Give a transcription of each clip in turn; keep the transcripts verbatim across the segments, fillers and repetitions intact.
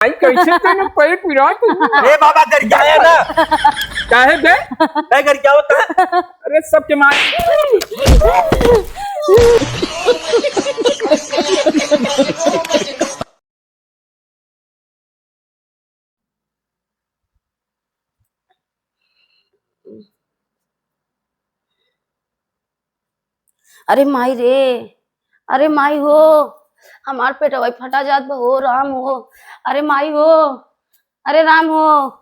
भाई, कैसे तेने पैर पिरा तू? ए बाबा, गरियाया ना। काहे बे? ए, गरियावत है। अरे, सबके मार। अरे माई रे, अरे माई हो, हमार पेटवा फटा जात बा हो राम हो। अरे माई हो, अरे राम हो,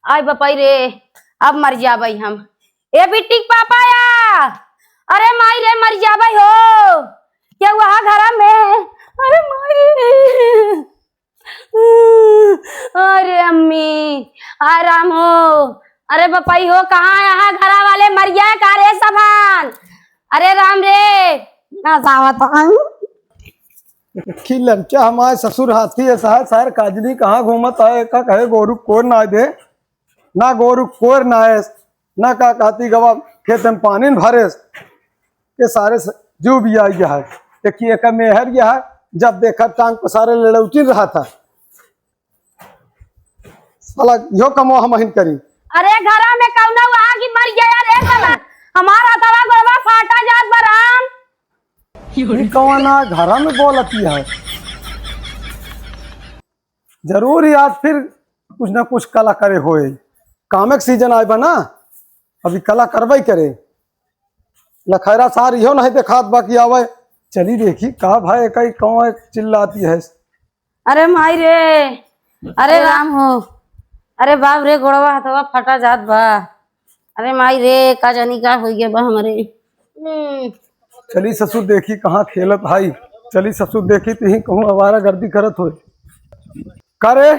आय बपाई रे, अब मर जाबै हम। ए बिट्टी के पापा या, अरे माई रे मर जाबै हो, केहू हा घरा में, अरे माई रे। अरे अम्मी, आ राम हो, अरे बपाई हो, कहाँ यहाँ घरा वाले मर गया का रे सभान? अरे राम रे, ना जावत हन। देखी लड़का हमारे ससुर हाथी है, सार, सार काजनी कहाँ घूमत है, का कहे गोरू कोर ना दे, ना गोरू कोर ना है, ना का कहती गवा खेत में पानी न भरे, के सारे स-, जो भी आई है, एक ही एक मेहर यह है, जब देखा टांग पर सारे लड़ौटी रहा था। साला यो कमो हम हिन करी। अरे घरा में कौनो वहाँ की मर गया रे साला, हमारा हथवा गोड़वा फाटा जात बा राम। ई कौन आ घरा में बोलती है? जरूर ही आज फिर कुछ ना कुछ कला करे होए। कामे के सीजन आए बा ना, अभी कला करबे करे। लखैरा सार इहो नहीं देखात बा कि आवे। चली देखी का भाई कई कौन चिल्लाती है। अरे माई रे, अरे राम हो, अरे बाप रे, गोड़वा हथवा फटा जात बा। अरे माई रे, का जानी का हो गया बा हमरे। हम्म। चली ससुर देखी कहाँ खेलत हाई, चली ससुर देखी तिही कहूँ आवारा गर्दी करत होई। का रे?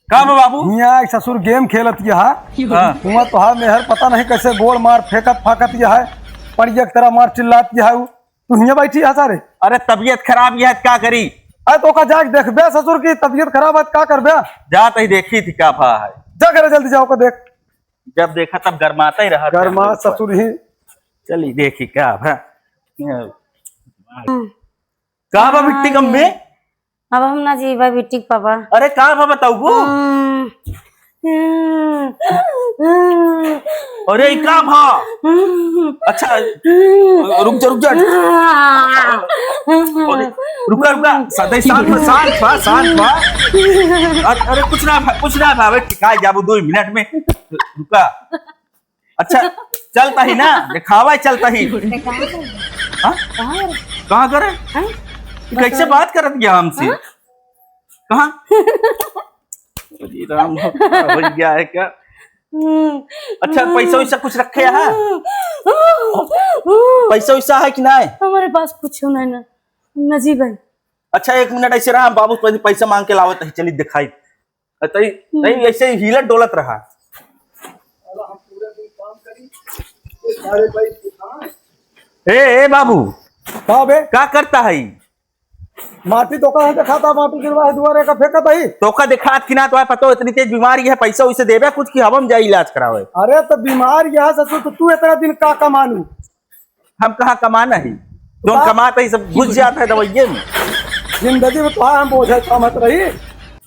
का बा बाबू? हियाँ एक ससुर गेम खेलत यहा। हाँ। हुआ तोहार मेहर पता नहीं कैसे गोड़ मार फेंकत फाकत यहा है, पड़िया की तरह मार चिल्लात यहा है। तू हियाँ बैठी है सारे। अरे तबियत खराब यहा है, का करी? अरे तो का जाके देखबे ससुर की तबियत खराब है, का करबे? जात ही देखी थी का भा है। जा घरे जल्दी जाओ का देख। जब देखा तब गरमाता ही रहा। गरमा ससुर ही। चली देखी का भा। का बा बिट्टी कम में? अब हम ना जीबा बिट्टी के पापा। अरे का भा बताऊ गो? हम्म। अरे ई का भा? अच्छा रुक जा, रुक जा। अरे रुका, रुका, सदै शांत भा, शांत भा, शांत भा। अरे, अरे कुछ ना भा, कुछ ना भा, अबे ठिकाए जाबू दो मिनट में। रुका। अच्छा, चलता ही ना, दिखावा चलता ही। हाँ? कहाँ करे? हाँ? कैसे बात करत गया हमसे? हाँ? कहाँ? अरे राम, हो गया है क्या? हम्म। अच्छा, पैसा वैसा कुछ रखे है? हम्म। पैसा वैसा है कि ना है? हमारे पास कुछ नहीं ना, नजीब है। अच्छा, एक मिनट ऐसे रहा, हम बाबू से पैसा मांग के लावत है, चली दिखाई। तई, हम्म। तई ऐसे ही हिलत डोलत रहा। ए, ए बाबू। का बे? का करता है? माटी तो कहाँ देखाता, माटी गिरवा है दुआरे का फेंकत ही। तो का देखात कि ना, तो पता इतनी तेज बीमारी है, पैसा वैसे देबे कुछ कि हम जाई इलाज करावे। अरे तो बीमार यह ससुर, तो तू इतना दिन का कमानू? हम कहाँ कमाना ही? जौन बा- कमात ही सब घुस जात है दवाइये में। जिंदगी में तो हम बोझ है, समझ रही,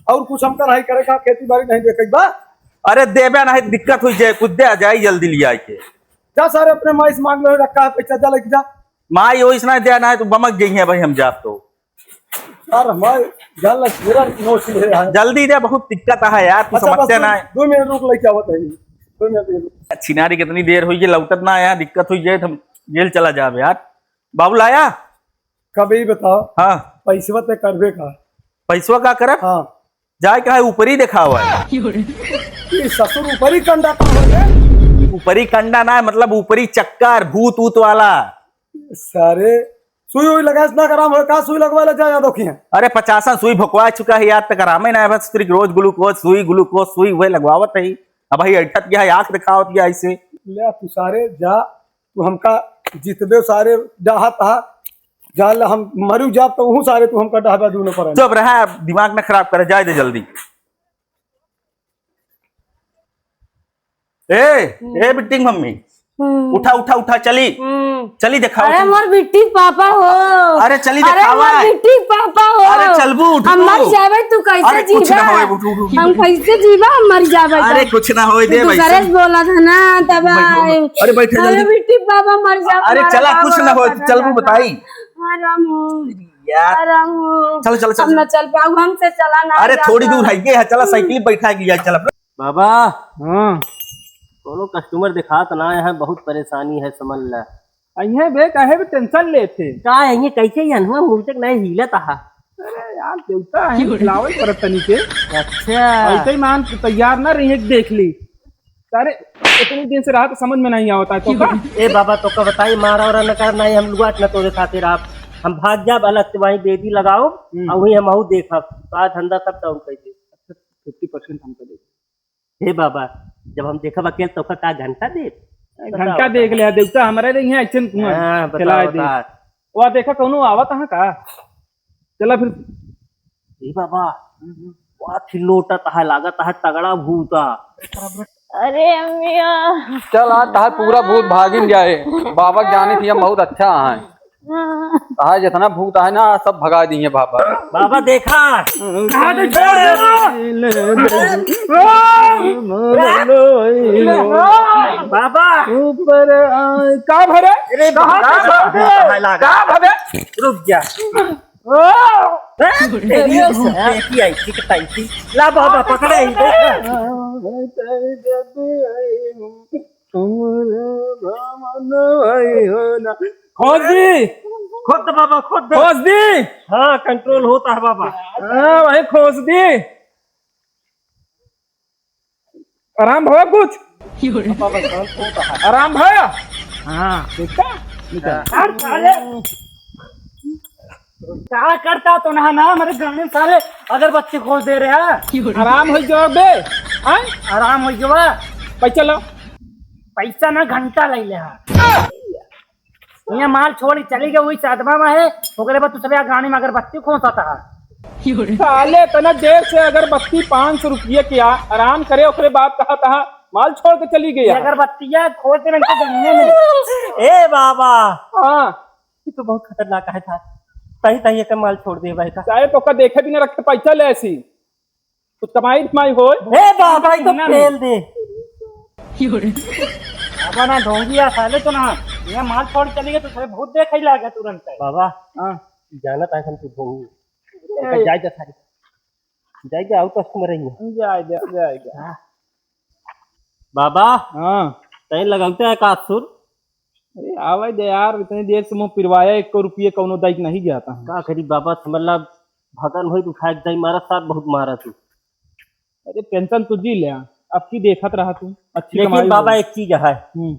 और कुछ हमका नहीं करे का, खेती बाड़ी नहीं देखे बा। अरे देबे नहीं, दिक्कत हुई जाए, कुछ दे आ जाए जल्दी ले आए के। जा सारे अपने माई से मांग लो, रखा है पैसा, जा लेके जा। माई ओइस ना दे ना है, तो बमक गई है भाई, हम जात तो। यार, हमारे गल पूरा नोच ले रहा है। जल्दी दे, बहुत दिक्कत है यार, तू अच्छा, समझते बस ना है। दो मिनट रुक, लेके आवत है। दो मिनट रुक। छिनारी कितनी देर हुई, ये लौटत ना आया, दिक्कत हुई जाए, हम जेल चला जावे यार। बाबू लाया? कब ही बताओ। हाँ। पैसवा ते करबे का? पैसवा का करब? हाँ। जाए का है, ऊपरी देखावा है। ये ससुर ऊपरी कंडा का हो गया? ऊपरी कंडा ना है, मतलब ऊपरी चक्कर, भूत ऊत वाला। सारे सुई उई लगाए से ना कराम हो का? सुई लगवा ले जा यादव की। अरे पचासन सुई भोकवा चुका है यार, तक आराम ही ना है, बस तेरी रोज ग्लूकोज सुई, ग्लूकोज सुई वही लगवावत है। अब भाई अटक गया है, आँख दिखावत गया ऐसे। ले तू सारे जा, तू हमका जितबे सारे डाहा तहा, जा ले हम मरू जाब तो उहू सारे तू हमका डाहबा दूनो पर। चुप रहा, दिमाग ना खराब करे, जाए दे जल्दी। ए, ए बिट्टिंग मम्मी, हम्म। उठा, उठा, उठा, चली। हम्म। चली देखावा, अरे चली। मोर बिट्टी पापा हो। अरे चली अरे देखावा। मोर बिट्टी पापा हो। अरे चलबू, उठ हम मर तू। जाबे, तू कैसे अरे कुछ जीबा? ना होए, उठ, उठ, उठ, उठ। हम कैसे जीबा, हम मर जाबे अरे तो। कुछ ना होए, तू दे तो भाई, गरज चल। बोला था ना, तब बैठ, आए। अरे बैठ, अरे जल्दी। बिट्टी पापा मर जाबे, अरे हमारा चला, बाबा कुछ ना होए, मर चलबू जाबे। बताई। हाँ, राम हो। यार। अरे राम हो। चलो, चलो, चलो, हम ना चलो। चल पाऊ, हमसे चला ना अरे जाता। थोड़ी दूर है, ये है, चला साइकिल बैठा के लिया, चल अपना। बाबा। हाँ। कोनो customer दिखात ना है, बहुत परेशानी है, समझ ला। अइहे बे, काहे बे tension लेत हे? का है, ये कैसे ही हनुआ मुंह तक नहीं हिलत हा? अरे यार, देवता है, बुलावल परत तनी के। अच्छा। ऐसे ही मान तैयार ना रही, देख ली। अरे, इतनी दिन से रहा तो समझ में नहीं आवता है, तो का? ए बाबा, तो का बताई, मारा और न कर, नहीं हम लुआट न तोरे खातिर आप, हम भाग जाब, अलग से वहीं बेदी लगाओ, हम्म। और वहीं हम आऊ देखब, का धंधा सब down कर दे। Fifty percent हमको दे। हे बाबा, जब हम देखब अकेल, तो का, का घंटा दे? घंटा बताओ, देख बताओ। ले, देवता हमारे रही है, action कुमार हाँ, बताओ, खिलाए दे। बताओ। वह देखा, कौनो आवत है का? चला फिर। ए बाबा, वाह, फिर लोटत है, लागत है तगड़ा भूत है। अरे अम्मिया। चल, आज तहार पूरा भूत भागिन जाए। बाबा जाने थी हम बहुत अच्छा है। तहार जितना भूत है ना, सब भगा दिए बाबा। बाबा देखा। कहाँ देखा? बाबा। ऊपर आ, का भरे? अरे बाबा, कहाँ भरे? का भरे? रुक जा। ओ! हैं? तेरी बेटी आई थी, कितना आई थी? ला बाबा, पकड़े ही, देख। खोज दी। खोद दे बाबा, खोद दे। खोज दी। हाँ, control होता है बाबा। हाँ, वही खोज दी। आराम भवा कुछ? आराम भवा? हाँ, देखा? निकल। हाँ। यार, साले, का करता तो ना, ना, मेरे गाने साले अगरबत्ती खोज दे रहे हैं। आराम हो जाओ बे, हाँ? आराम हो जाओ। पैसा लो। पैसा ना, घंटा ले ले, हाँ। ये माल छोड़ के चली गई, वही साधवा में है, ओकरे बाद तू सबे गाड़ी में अगरबत्ती खोसत है। साले, इतना देर से अगरबत्ती पाँच सौ रुपये किया, आराम करे, ओकरे बाद कहा तहा माल छोड़ के चली गई ये है। अगरबत्तिया खोज दे, मैंने तो जमीन में। ए बाबा। हाँ। ये तो बहुत खतरनाक है था। तही तही एक माल छोड़ दे भाई का। साले, तो का देखे भी ना रखे, पैसा ले ऐसी। कुछ कमाई धमाई होय? ए बाबा, ई तो ना, पेल दे। बाबा ना ढोंगिया साले तो ना, ये माल छोड़ चली गई तो साले बहुत देखाई लागे तुरंत। बाबा, हाँ। जाना था हम तो ढोंगी। ए। जाए जा सारे। जाए जा, आउट customer है ये। जाए जा, जाए जा। हाँ। बाबा, हाँ। तैं लगौते है का सुर? अरे, आवे दे यार, इतनी देर से मुँह पिरवाया, एको रुपये कौनो दाई के नहीं गया था। का करी बाबा, समझ ला, भगन होई तो उठा के दाई मारा, साथ बहुत मारा तू। अरे, tension तो जी ले, अब की देखत रहा तू, अच्छी लेकिन कमाई बाबा, होई। एक चीज है, हम्म।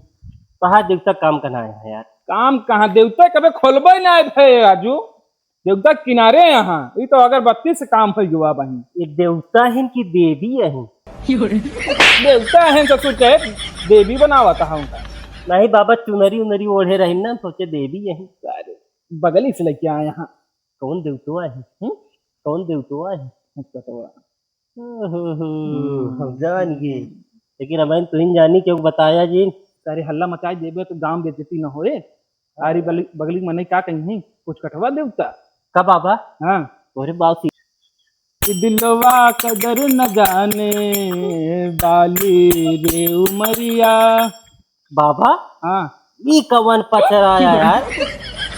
कहाँ देवता काम करना है यार? काम कहाँ देवता, कबे खोलबे ना है भाई राजू। देवता किनारे यहाँ, ई तो अगरबत्ती से काम होई गवा बहिन। ये देवता हैं कि देवी हैं? देवता हैं ससुर के, देवी बनावत है उनका। नहीं बाबा, चुनरी उनरी ओढ़े रही ना, सोचे देवी हैं। अरे, बगली से लेके आए यहाँ। कौन देवतो है? हम्म? कौन देवतो है? अच्छा, तो ओहो, हम्म। हम जान गए। लेकिन अब तुम जानी क्यों बताया जी? अरे हल्ला मचाई देबे तो गांव बेइज्जती न होए। अरे बगली, बगली मने का कहीं कुछ कटवा देवता। का बाबा? हाँ। अरे बाबा, कि दिलवा कदर न जाने बाली रे उमरिया। बाबा, हाँ। ई कवन पचरा आया यार?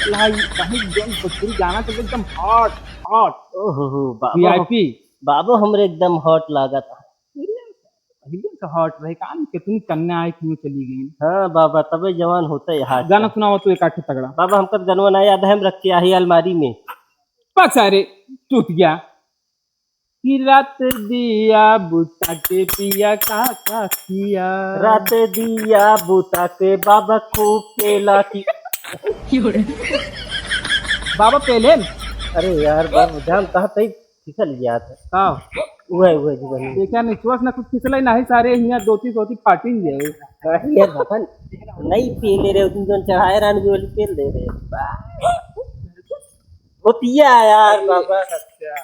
लाई, कहीं जौन भोजपुरी गाना चल एकदम hot, hot। ओहो हो, बाबा, V I P। बाबा हमरे एकदम hot लागत है। पहले से hot रहे, कान कितनी कन्या आई थी, वो चली गई। हाँ बाबा, तबे जवान होते हैं hot। गाना सुनाओ तो एक आठ तगड़ा। बाबा, हमका तो गनवा ना याद है, हम रख के आई अलमारी में। पचरे, टूट गया। कि रात दिया बुता के पिया का का किया। रात दिया बुता के बाबा खूब पेला की। बाबा पेले न? अरे यार, बाबा जान कहा तई फिसल गया था। का? वह, वह जीवन। देखा नहीं, चुआस ना कुछ फिसले नहीं, सारे हियाँ दोती सोती फाटिन जाए। अरे यार, बाबा नहीं पेले रहे, उतनी जौन चढ़ाए रहन भी वाली पेल दे रहे। होतिया यार, बाबा। अच्छा।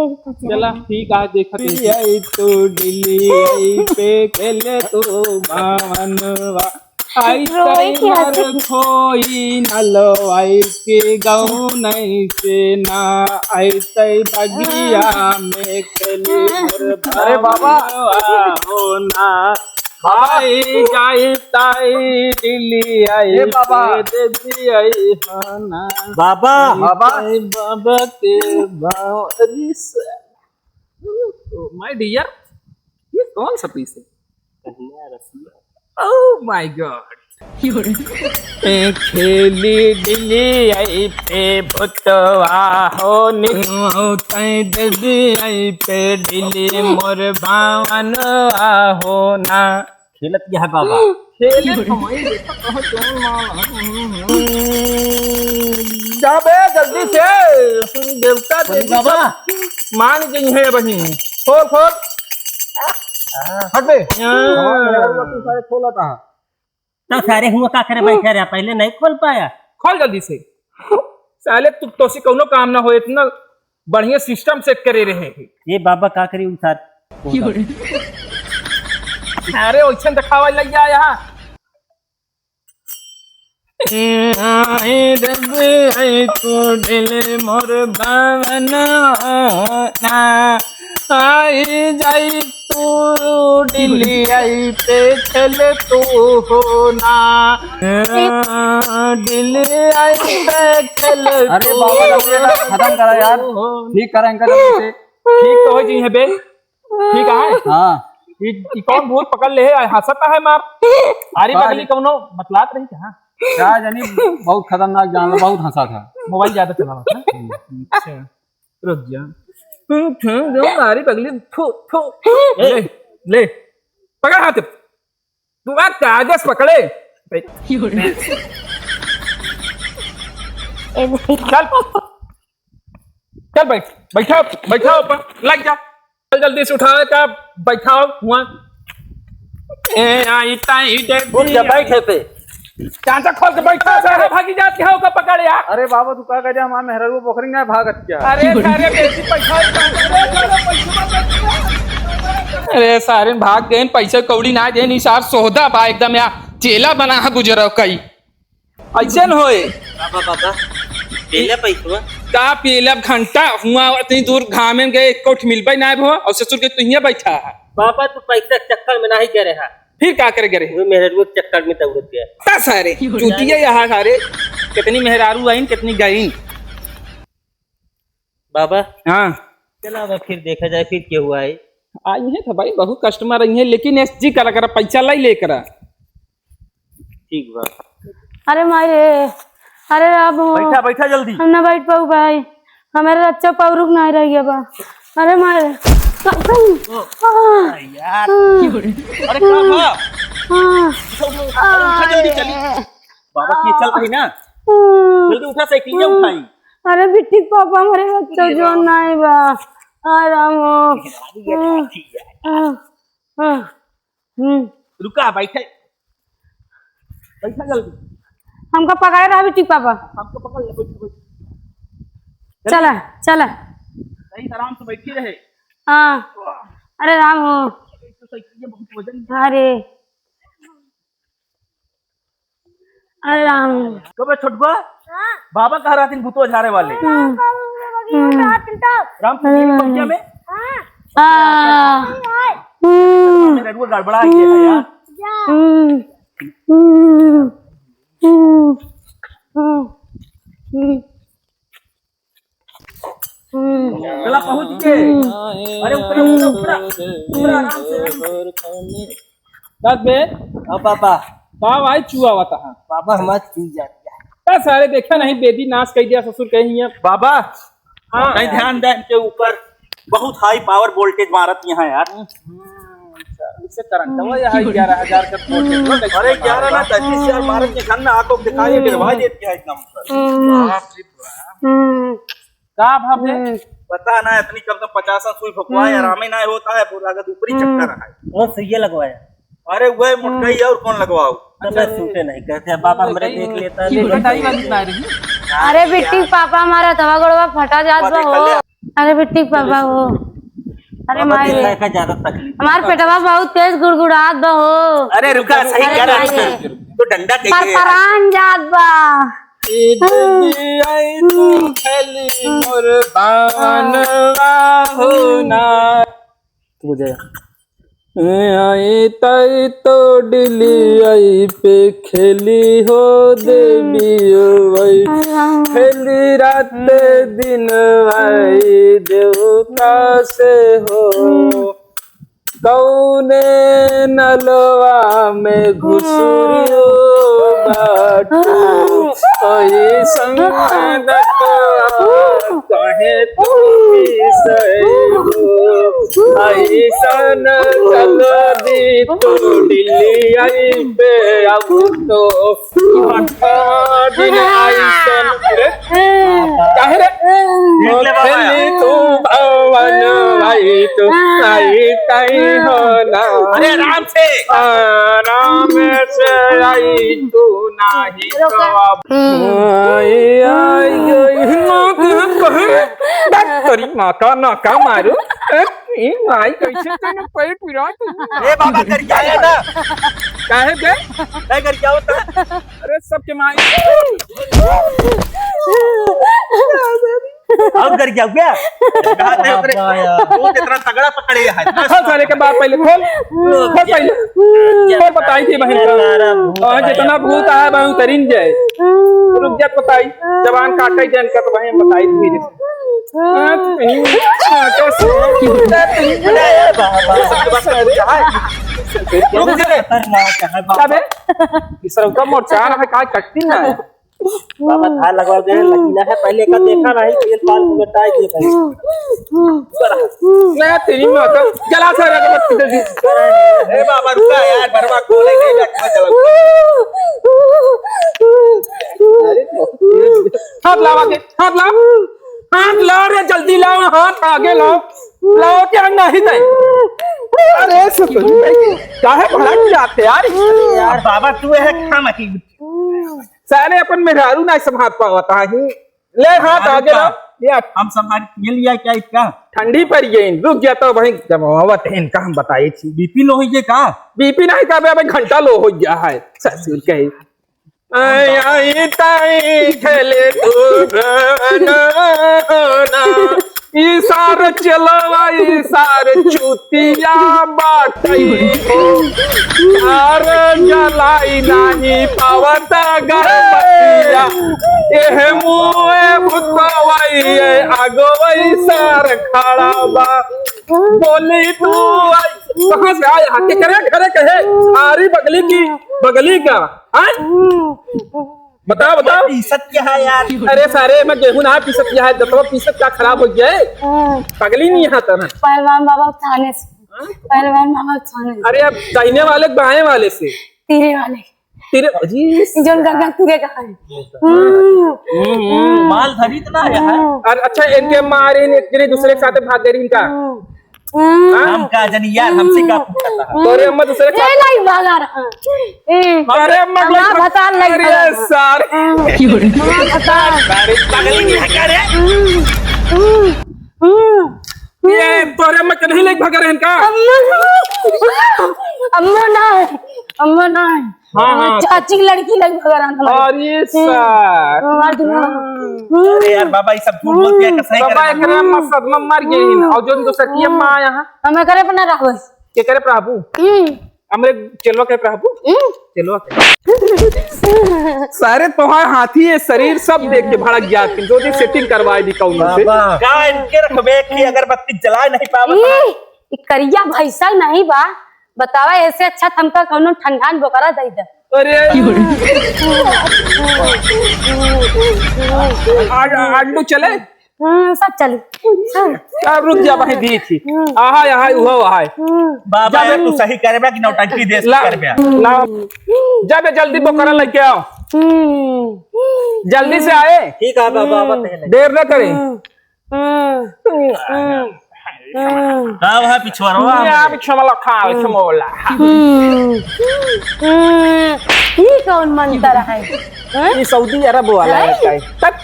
चला, ठीक है, देखत ही। आई तो दिल्ली आई पे खेले तो भावनवा। आई रोए तई क्या मर से? खोई न लो आई के गाँव नहीं से ना। आई तई बगिया में खेले मोर अरे बाबा। भावनवा हो ना। बाबा। आई जाई ताई दिल्ली आई ए बाबा। पे दे दी आई हो ना। बाबा। बाबा। आई बाबा के भाव। अरे स-, Oh my dear, ये कौन सा पीस है? कन्हैया रसिया। Oh my God। ए खेली दिली आई पे भुतवा हो निमो तई दे दी आई पे दिली मोर भावनवा हो ना। खेलत क्या है बाबा? खेले तो वही देखा कहो कौन माल है। जा बे जल्दी से, देवता बोली देवी बाबा। सब मान गई है बहिन। खोल, खोल। हट बे। हाँ। तू सारे खोला था। तो सारे हुआ का करे बैठे रहा, पहले नहीं खोल पाया। खोल जल्दी से। साले तू तो से कौनो काम ना हो, इतना बढ़िया system set करे रहे हैं। ये बाबा का करी उनसार। अरे ओछन दिखावा लग जा यहाँ। ए, आए रब, आए तो दिल मोर भावना ना। आई जाई तू दिल आई पे खेल तू हो ना। दिल आई पे खेल अरे तू बाबा, जल्दी ना, खत्म करा यार। हो। ठीक करा इनका जल्दी से। ठीक तो हो जी है बे। ठीक है? हाँ। ई, ई कौन भूत पकड़ ले है? हंसता है मार। अरे बाबा बगली जी। कौनो बतलात रही कहाँ? क्या जानी, बहुत खतरनाक जानवर, बहुत हंसा था। मोबाइल ज्यादा चलावा था। अच्छा, रुक जा। हम्म, हम्म, जो अरे बगली, थू, थू। ले, ले। पकड़ हाथ। तू आ कागज पकड़े। चल। चल बैठ, बैठाओ, बैठाओ ऊपर, लग जा। चल जल्दी से उठाओ का, बैठाओ हुआ। ए, आई ताई दे उठ जा, बैठ है पे। चाचा खोल के बैठा, सारे भागी जाती है, ओका पकड़ यार। अरे बाबा, तू का कह दिया, हमारे मेहरारू बोखरी ना भागत क्या? अरे, अरे, बेटी पैसा, अरे, सारे भाग गए, पैसा कौड़ी ना देन, ई सार सोहदा बा एकदम या चेला बना है गुजरो कई। ऐसे न होए। बाबा, बाबा, पेला पैसवा। का पेला घंटा हुआ, इतनी दूर घामे में गए, एक कोठ मिलबे ना भो, और ससुर के तुहिया बैठा है। बाबा, तू पैसा के चक्कर में नहीं करे है। फिर का करे करे? वो मेहरारू के चक्कर में दौड़त गया। का सारे? चूतिया यहाँ सारे। कितनी मेहरारू आइन, कितनी गईन। बाबा। हाँ। चला, अब फिर देखा जाए, फिर क्या हुआ है। आई है तो भाई, बहुत customer आई है, लेकिन एस जी करा करा, पैसा लाई लेकर आ। ठीक बा। अरे माई रे, अरे राम हो। बैठा, बैठा जल्दी। हम ना बैठ पाऊ भाई, हमारे अच्छा पौरुख नहीं रह गया बा। अरे माई रे। ओ, हाँ। अरे यार। हाँ। अरे का बा? हाँ। उठा, उठा, उठा, जल्दी चली। बाबा के चल रही ना। हाँ। जल्दी उठा, साइकिल उठाई। अरे बिट्टी पापा, हमारे बच्चा जो नहीं बा। आ राम हो। हाँ, हाँ, हाँ। हम्म। रुका, बैठे। बैठा जल्दी। हमका पकड़े रहा बिट्टी पापा। हमको पकड़ ले, बैठ, बैठ। चला, चला। सही, आराम से बैठी रहे। हाँ। अरे राम हो। एक तो साइकिल ये बहुत वजन। अरे। अरे राम। कबे छोटुआ? हाँ। बाबा कह रहा था भूतो झारे वाले। हम्म। हम्म। राम, तू अरे ये राम। बगिया में? हाँ। हम्म। मेरा रुआ गड़बड़ा गया है यार। हम्म। हम्म। हम्म। हम्म। हम्म। चला पहुंच के। अरे ऊपरा, ऊपरा, ऊपरा, ऊपरा, आराम से, आराम से। दस बे। हाँ पापा। का भाई चुआ हुआ था? पापा हमार चू जात है। का सारे देखा नहीं, बेदी नाश कर दिया ससुर कहीं है। बाबा, हाँ। कहीं ध्यान दे इनके ऊपर, बहुत high power voltage मारत यहाँ यार। हम्म, इससे करंट हुआ यहाँ ग्यारह हजार का voltage। अरे ग्यारह ना, तैंतीस हजार मारत के घर में आंखों दिखाई, डरवा देती है एकदम। हम्म। बाप रे बाप। हम्म। का भाव है? हम्म। पता ना, इतनी कम से कम पचास सुई भोंकवाए, हम्म। आराम ही ना होता है, पूरा अगर ऊपरी हम्म। चक्कर है। वो सुइया लगवाया। अरे वह मोटकाई हम्म। और कौन लगवाओ? तब मैं सूटे नहीं कहते, बाबा हमरे देख लेता है, देखा देख दाई वाली लेता है। ना रही। अरे बिट्टी पापा हमारा तवा गोड़वा फटा जात बा हो। अरे बेटी बाबा हो। अरे बाबा, माई रे। देखा का ज्यादा तकलीफ। हमार पेटवा बहुत तेज गुड़गुड़ात बा हो। अरे रुका, सही अरे करा। माई रे। तो डंडा देके। परपरान जात बा। ई देवी आई तू खेली मोर बानवा हो ना। तू बजाया। आई ताई तो डिली आई पे खेली हो देवी ओ आई। खेली रात दिन आई देवता से हो। कौने नलवा में घुसुरियो बाटू, ऐसन कहे तू सही हो, ऐसन चल दी तू दिल्ली आई पे अब तो दिन ऐसन रे। काहे रे? देख ले बाबा। खेली तू भवन आई तू आई तई हो ना। अरे आराम से। आराम से आई तू नाही तो अब। आई, आई, आई, ना, ना, कहे। डॉक्टरी माँ का ना का मारू। ए, ई माई कैसे तने पेट पिरा तू? ए बाबा, कर क्या है ना? काहे बे? नहीं कर क्या होता? अरे सबके माई। और कर क्या हुआ? बाबा यार। वो कितना तगड़ा पकड़े है। खोल सारे के बाप पहले खोल। खोल पहले। खोल बताई थी बहन का। सारा भूत और आया। जितना भूत आया बहन उतरिन जाए। रुक जा बताई। जवान काटे जन का तो बहन बताई धीरे से। हाँ, तो कहीं काटे से। अरे बाबा। रुक जा। खतरनाक है बाबा। अबे, इस तरह का मोर्चा ना है, काय कटती ना है। बाबा धार लगवा दे, लकीला है, पहले का देखा नहीं, तेल पान को मिटाई दिए भाई। मैं तेरी माँ का जला सारे अगरबत्ती जल्दी। ए बाबा रुका यार, बरवा खोले के जा, कहाँ जला? हाथ लावा के, हाथ लाओ, हाथ लाओ रे, जल्दी लाओ, हाथ आगे लाओ, लाओ क्या नहीं दे। अरे ससुर, काहे भड़क जाते यार? यार बाबा तू है खाम की। सारे अपन मेहरारू ना संभाल पावत आही। ले हाथ आगे ला। ये हम संभाल ये लिया क्या इसका? ठंडी पड़ गई, रुक गया तो भाई जब आवत है इनका हम बताई थी। बीपी लो होइए का? बीपी नहीं का बे, अबे घंटा लो हो गया है। ससुर कही। आई, आई, ताई खेले तू ना, ना। ई सार चलवा, ई सार चुतिया बाटई हो। सार जलाई नाही पावत गरबतिया। एह मुए भुतवई, ए आगवई सार खड़ा बा। बोली तू आई, कहाँ से आया? केकरे घरे के है? आरी बगली की, बगली का? आय? बताओ, बताओ। पीसत क्या है यार? अरे सारे, मैं गेहूं ना पीसत क्या है, दतवा पीसत क्या खराब हो गया है? हाँ। पगली नहीं यहाँ था ना। पहलवान बाबा थाने से। हाँ? पहलवान बाबा थाने से। अरे अब दाहिने वाले, बाएं वाले से? तीरे वाले। तीरे, जी। जोन गंगा तीरे का है। हम्म। हम्म, हम्म। माल धरी इतना है। हम्म। और अच्छा, इनके मारे ने इतने दूसरे के साथ भाग गई इनका। हम्म। हम्म। हम का जानी यार, हमसे का पूछता है? तोरे अम्मा दूसरे ए, का नहीं भागा रहा। ए, अरे अम्मा, अम्मा कोई भतार नहीं अरे भागा रहा। सारे। अम्मा भतार। सारे पागल ही है क्या रे? हम्म, हम्म, हम्म। ये तोरे अम्मा के नहीं लेके भागा रहे इनका? अम्मा, अम्मा ना, अम्मा ना। हाँ, हाँ। चाची की लड़की लग भगवान हमारे। अरे हम्म। सार। हमारे दुल्हन। हम्म। अरे यार बाबा, ये सब झूठ बोलते हैं, कसम बाबा, करे। एकरे अम्मा सदमा मर गई ना। हम्म। और जो दूसरा की अम्मा आया है। हमें करे पर ना रहबे। के करे प्रभु? हम्म। हमरे चेलवा के प्रभु? हम्म। चेलवा के। सारे तोहार हाथी है, शरीर सब देख के भड़क गया। जो दी सेटिंग करवाए दी कौन से? बाबा। का इनके रखबे की अगरबत्ती जलाए नहीं पावत ई, बा? ई करिया भैंसा नहीं बा। बतावा, ऐसे अच्छा त हमका कौनो ठंडान बोकरा दे दे। अरे। आज, आज लोग चले? हाँ, सब चली। हाँ। अब रुक जा, वहीं दी थी। हम्म। आहा, आहा, उहो, आहा। हम्म। बाबा, जा यार, बे। तू सही करे बा कि नौटंकी देश ला, करे बा? ला। जा बे, जल्दी बोकरा लेके आओ। हम्म। जल्दी से आए। ठीक है, बाबा, बाबा, पहले। देर न करे। हम्म। हम्म। हम्म। हम्म। का वहाँ पिछुआरवा ये है? आप छमला खा, हम्म। छमोला। हम्म। हम्म। ई कौन मंत्र है? हैं? ये सऊदी अरब वाला है हैं? काई। तक।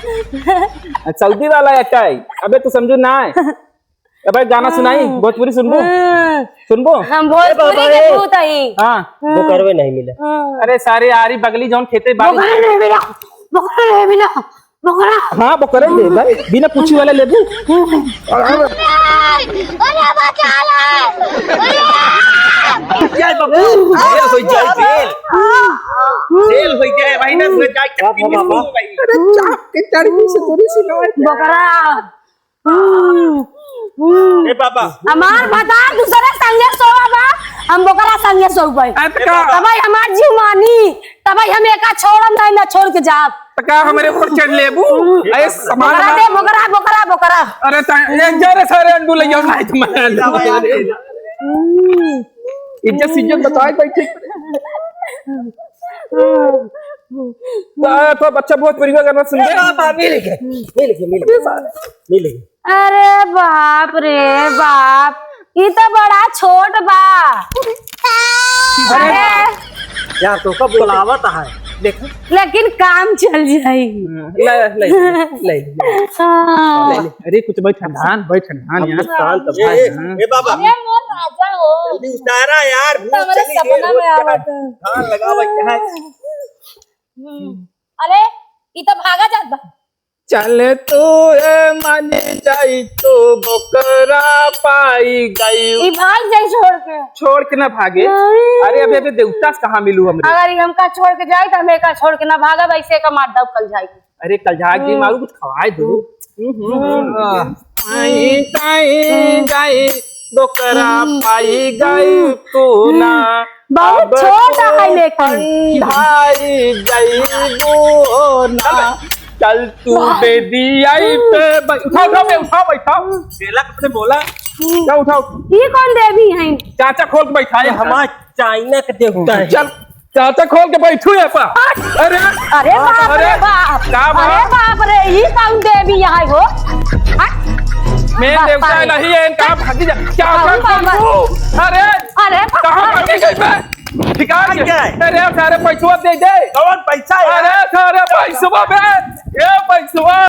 सऊदी वाला है काई। अबे तू समझू ना है। अबे गाना सुनाई, हम्म। भोजपुरी सुनबो? हम्म। सुनबो? हम भोजपुरी ए बाबा, के ए। भूत हई। हाँ। हम्म। बोकरवे नहीं मिला। हम्म। अरे सारे आरी बगली जौन खेते बाड़ी। बोकरा नहीं मिला, बोकरा नहीं मिला। बोकरा। हाँ, बोकरा दे भाई, बिना पूछी वाला लेबू। अरे, अरे, बचा ले। अरे। जाए बाबू, जेल हो जाए, जेल। जेल हो जाए, भाई, ना, ना जाए, बाप रे, बाप रे। भाई। अरे, चाप के चढ़ के से तोरी सुनाए। बोकरा। ए बाबा। हमार भतार दूसरे संगे सोवा बा, हम बोकरा संगे सोवे। अरे, तो का? तबई हमार जीव मानी, तबई हम एका छोड़म नहीं, ना छोड़ के जाब। तो का हमरे ऊपर चढ़ लेबू? अरे, सामान बोकरा ना दे, बोकरा, बोकरा, बोकरा। अरे, ता-, एक जा रे सारे अंडू ले जाओ, नहीं तो मैं अंडू ले जाऊँ। इज्जत, इज्जत बताए बैठे। तो, तो बच्चा बहुत बढ़िया गाना सुन ए रहे। बाबा, मिल गए, मिल गए, मिल गए, मिल गए। अरे बाप रे बाप, ई तो बड़ा छोट बा। अरे अरे। यार, तो का बुलावत है, देखो। लेकिन काम चल जाई। ले, ले, ले, ले। हाँ। ले, ले। अरे कुछ बैठ, ठंडान, बैठ, ठंडान हम यार। तो शांत ए, भाई, ए, हाँ। ए बाबा। अरे मोर राजा हो। जल्दी उतारा यार, भूत तो हमारे चली गई, सपना भूत में का आवत है। ध्यान लगावा क्या है? हम्म। अरे, ई तो भागा जात बा। चल तू ए मानी जाई तू बोकरा पाई गई। ई भाग जाई छोड़ के। छोड़ के ना भागे। नहीं। अरे अबे, अबे देवता से कहाँ मिलू हमरे? अगर ई हमका छोड़ के जाई तो हम एका छोड़ के ना भागब, ऐसे का मार दब कल जाई। अरे कल जाके हम्म। मारू कुछ खवाए दो। हम्म। आई ताई जाई बोकरा हम्म। पाई गई तू ना। बहुत अब छोट तू है लेकिन। ठंडाई गई गो ना। चल तू वाह। बेदी आई पे बै-, उठाओ, उठाओ बे, उठाओ, बैठाओ। बेला किसने बोला? क्या उठाओ? ये कौन देवी हैं? चाचा खोल के बैठाए हमार चाइना के देवता है। चल, चाचा खोल के बैठू यहाँ पर। हट। अरे। अरे बाप रे अरे, बाप। का बाप? अरे बाप रे, ये कौन देवी यहाँ है हो? हट। मैं बाप देवता रे। नहीं है, इनका भागी जा। क्या बाप कर रे। तू? अरे। अरे बाप कहाँ रे। भागी गई मैं? ठिकान क्या है? अरे सारे पैसवा दे दे। कौन पैसा है? अरे सारे पैसवा बे। ए पैसवा।